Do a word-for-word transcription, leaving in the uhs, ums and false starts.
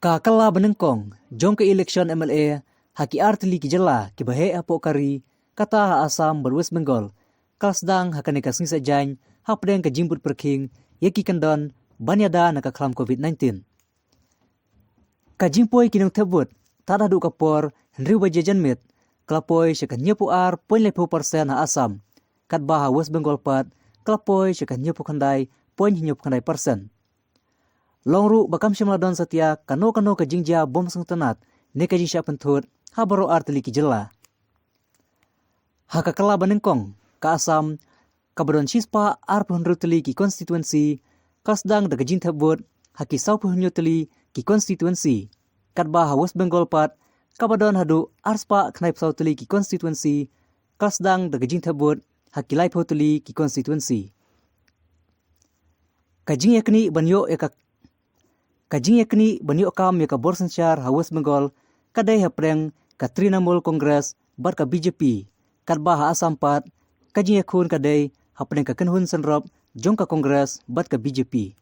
Ka kylla banyngkong jong ka election M L A ha ki artylli ki jylla kiba heh hapoh ka ri, kata ha Assam bad West Bengal, ka la sdang ha kane ka sngi Saitjaiñ hapdeng ka jingbud pyrkhing ïa ki kyndon ban ïada na ka khlam COVID nineteen. Ka jingpoi ki nongthep vote tad haduh ka por hynriew baje janmiet ka la poi sha ka hynñiewphew ar point laiphew percent ha Assam, katba ha West Bengal pat ka la poi sha ka hynñiewphew khyndai point hynñiewphew khyndai percent. Long ruh ba kam shym la don satia kano kano ka jingjia bym sngewtynnat ne ka jingshah pynthut ha baroh artylli ki jylla. Ha ka kylla banyngkong, ka Assam kaba don shispah arphew hynriew tylli ki constituency ka la sdang da ka jingthep vote ha ki sawphew hynñiew tylli ki constituency, katba ha West Bengal pat kaba don haduh arspah khyndai phew saw tylli ki constituency ka la sdang da ka jingthep vote ha ki laiphew tylli ki constituency. Ka jingïaknieh ban ïoh ïa ka ka jingïaknieh ban ïoh kam ïa ka bor synshar ha West Bengal ka dei hapdeng ka Trinamool Congress bad ka B J P, katba ha Assam pat ka jingïakhun ka dei hapdeng ka kynhun synrop jong ka Congress bad ka B J P.